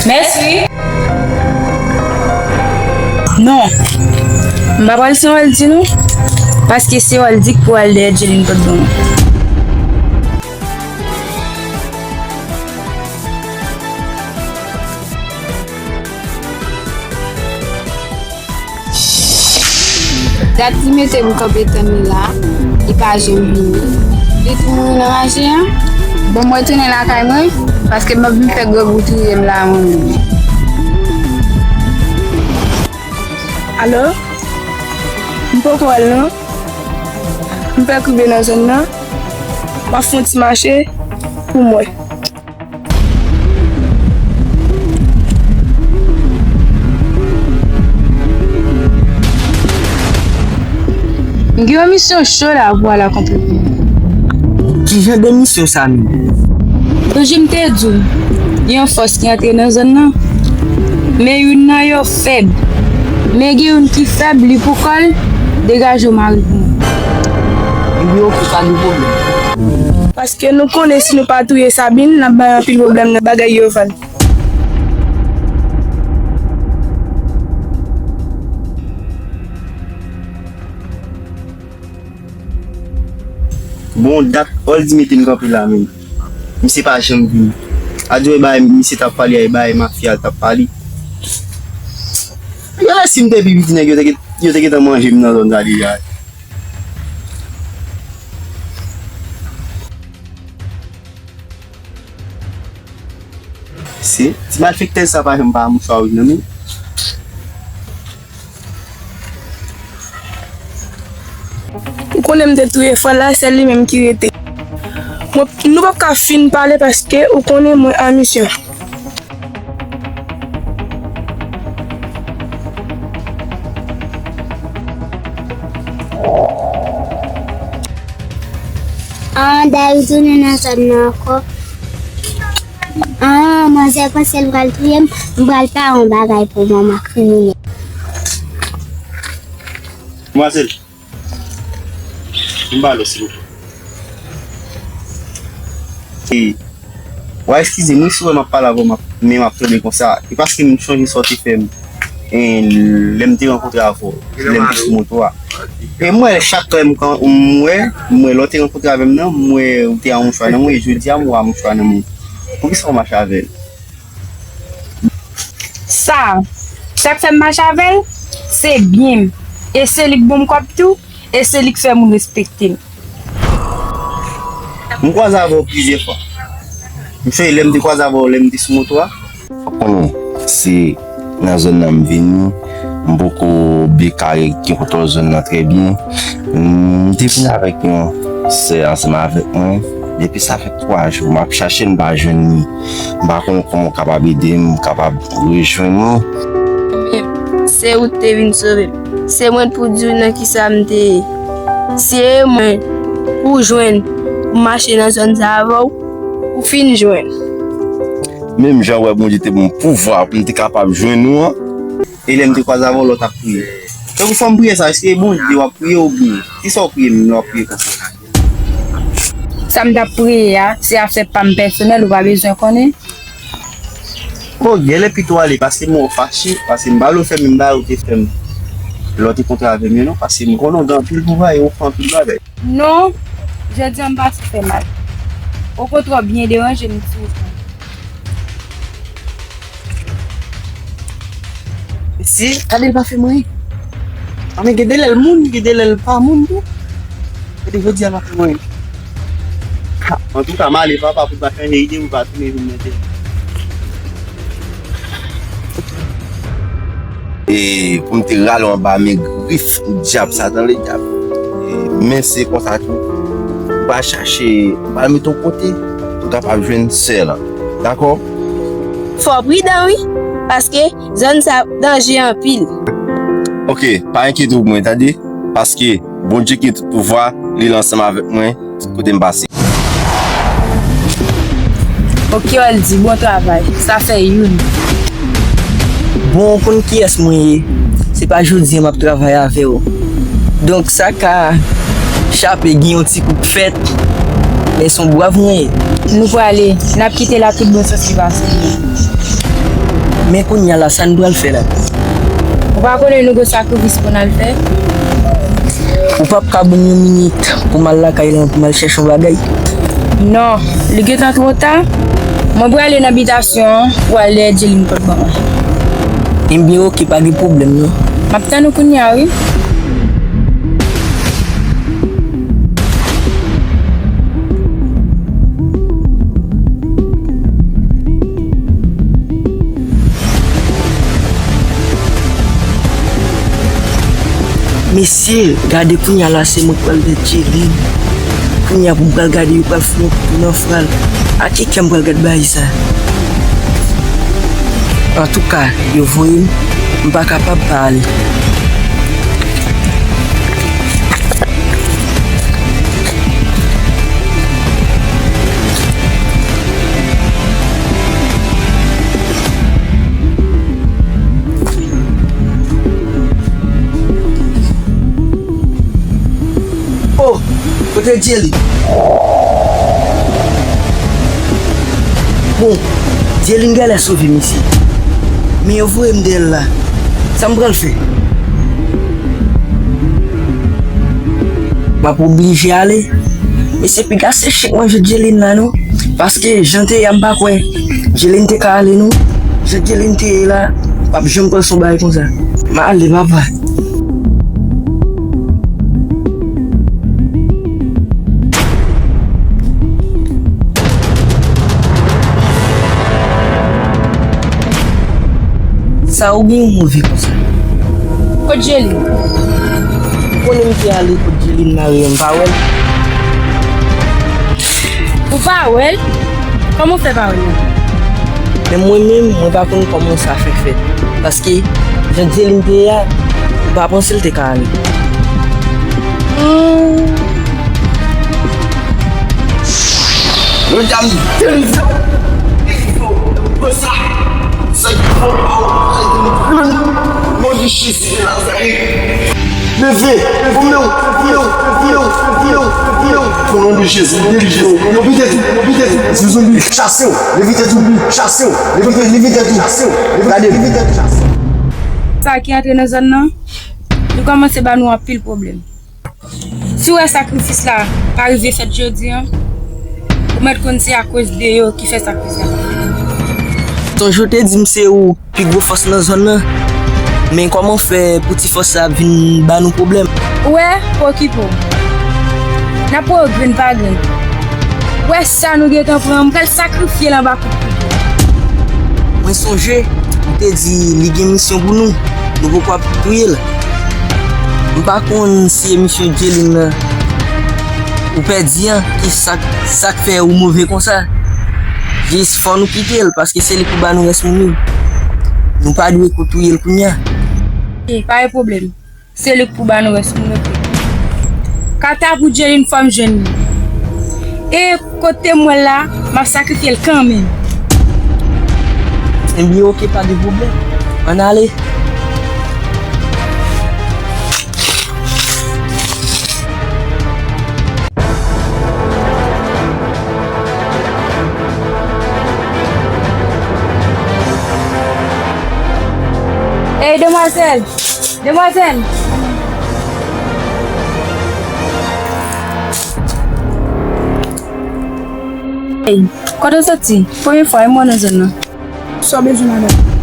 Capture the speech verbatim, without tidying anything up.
Mèsi wi. Non. M pa pral san wè l di nou. Paske se wè l di k pou al dèyè Djelin kot bon. Dat li mete m kanpe tann li la, li pa janm vini. Li tou mouri nan mache an. Bon, mwen tounen lakay mwen, paske m ap vin fè grangou touye m la, mwen menm. Alo? M poko wè l, non. M fèk rive nan zòn nan. M ap fè yon ti mache pou m wè. M gen yon misyon cho la pou al akonpli pou mwen. Ki jan de misyon sa menm? Sonje m te di w, gen yon fòs ki antre nan zòn nan. Men youn nan yo fèb. Men gen youn ki fèb, li pou kò l, degaje w mari pou mwen. Ebyen, oke, pa gen pwoblèm. Paske nou konnen si nou pa touye Sabine, n ap bay anpil pwoblèm nan bagay yo, Val. Bon, dat Old mete m kanpe la menm. Misye pa janm vini. A di w e bagay misye t ap pale a, e bagay mafya l t ap pale. Genlè si m te pi piti, nèg yo te, yo te gentan manje m nan zòn sa deja. Se ti malfektè sa pa janm pa mouchwa wouj nan men. Ou konnen m te touye frè l la, sèl li menm ki rete. Mwen, nou p ap ka fin pale paske ou konnen mwen an misyon. An, Dari tounen nan zòn nan ankò. An, manzè panse l pral touye m, m pral pare yon bagay pou manman kriminèl. Manzè. M ba l, silvouplè. E, w a eskize m wi si w wè m ap pale avè w, m ap, men m ap tande konsa. E paske m chonje sa w te fè m, e, lè m te rankontre avè w, lè m te sou moto a. E m wè chak lè m kan, m wè, m wè lè w te rankontre avè m nan, m wè ou te a mouchwa nan men w, e jodi a m wè a mouchwa nan men w. Poukisa w mache avè l? Sa, sa k fè m mache avè l, se byen m. E se li k ban m kòb tou, e se li k fè moun respekte m. M kwaze avè w plizyè fwa. M sonje lè m te kwaze avè w lè m te sou moto a. Ou konnen, se nan zòn nan m vini, m poko byen kare gen kontwòl zòn nan trè byen. M te vin avèk yon sè ansanm avèk mwen. Depi sa fè twa jou, m ap chache l, m pa jwenn li. M pa konn kòman w kapab ede m, m kapab rejwenn ou. Men, se ou k te vin sove m. Se mwen pou di w nan kisa m te ye. Se mwen pou w jwenn, pou m mache nan zòn sa avè w, ou fin jwenn. Menm jan w wè Bondye te ban m pouvwa pou m te kapab jwenn ou an. E lè m te kwaze avè w, lè w t ap priye. Tankou fò m priye sa, èske Bondye w ap priye oubyen? Kisa w priye menm lè w ap priye konsa? Sa m t ap priye a, se afè pa m pèsonèl, ou pa bezwen konnen. O, genlè pito ale, paske m wè w fache, paske m pa vle w fè menm bagay ou te fè m lè w te kontre avè m yo non, paske m konnen w gen anpil pouvwa e w fè anpil bagay. Non, jodi a m pa sou fè mal. Okontrè, w byen deranje m, m soufri. Mesye, gade l pa fè m anyen. Anben, gen de lè l moun, gen de lè l pa moun tou. Gade jodi a l pa fè m anyen. Ha, antouka, m ale papa, pou pa chanje ide, pou pa tounen vin nan tèt. E pou m te rale w anba men grif dyab sa, tande dyab. E, men se konsa tou. Ou pa chache, ou pa met yon kote. ou kapab jwenn sè lan. Dakò? Fò w pridan, wi, paske zòn sa danje anpil. Oke, pa enkyete w pou mwen, tande? Paske Bondye ki gen tout pouvwa, li la ansanm avèk mwen, tout kote m pase. Oke, Oldie, bon travay. Sa fè youn. Bon, ou konn kiyès mwen ye. Se pa jodi a m ap travay avè w. Donk, sa ka chape, gen yon ti kou k fèt. Men se yon brav mwen ye. Nou prale. N ap kite la tout bon sans li pase. Men kounye a la, sa n pral fè la? Ou pa konnen nou gen sakrifis pou n al fè? Ou p ap ka ban m yon minit pou m al lakay lan, pou m al chèche yon bagay? Non, li gentan twò ta. Mwen prale nan bitasyon an pou al dèyè Djeline kot ban mwen. Ebyen, oke, pa gen pwoblèm, non. M ap tann ou kounye a, wi. Mesye, gade kounye a la, se mwen k pral dèyè Djeline. Kounye a pou m pral gade, yo pral fout mwen kouto nan fral. A ki kè m pral gad bagay sa? Antouka, yo voye m, m pa kapab pa ale. Oh, kote Djeline? Bon, Djeline genlè sove, mesye. Men yo voye m dèyè l la. Sa m pral fè? M ap oblije ale. Mesye, piga se chen k manje Djeline la, non. Paske jan te ye a, m pa kwè Djeline te ka ale, non. Jan Djeline te ye la, m p ap janm pral sou bagay konsa. M ale, papa. Sa ou gen yon move konsa? Kot Djeline? Ou konnen m te ale kot Djeline mare a, m pa wè l. Ou pa wè l? Kòman w fè pa wè l? Men mwen menm, mwen pa konn kòman sa fè fèt. Paske, jan Djeline te ye a, ou pa panse l te ka ale. Hmm. Medam, delivre w! Delivre w! Pran sa! Sa ki fò pa w pral delivre w! Non de Jezi de Nazarèt! Leve! Leve w! Leve w! Leve w! Leve w! O non de Jezi, delivre w! Yo pete tou! Yo pete tou! Se zonbi! Chase w! Leve tèt ou! Chase w! Leve tèt ou! Chase w! Gade! Leve tèt ou! Sa ki antre nan zòn nan, li kòmanse ba nou anpil pwoblèm. Si w wè sakrifis la pa rive fèt jodi a, ou mèt konn se akoz de yo ki fè sakrifis la pa fèt. Sonje w te di m se ou pi gwo fòs nan zòn nan. Men kòman w fè pou ti fòs sa ap vin ba nou pwoblèm? Ou wè, pa okipe w. N ap wè w grenn pa grenn. Ou wè sa nou gentan pran an, m pral sakrifye l anba kout pye. Mwen sonje, ou te di li gen misyon pou nou. Nou poko ap touye l. M pa konn si e misyon Djeline nan ou pèdi an, ki sa, sa k fè ou move konsa. Jis fò nou kite l, paske se li k pou ba nou rès moun yo. Nou pa dwe ko touye l kounye a. E, pa gen pwoblèm. Se li k pou ba nou rès moun yo. Kata pou Djeline, fò m jwenn li. E kote m wè l la, m ap sakrifye l kanmenm. Ebyen, oke, pa de pwoblèm. Ann ale. Ey, demwazèl! Demwazèl! Ey, kote w soti? Premye fwa wi m wè w nan zòn nan. Sa w bezwen, madanm?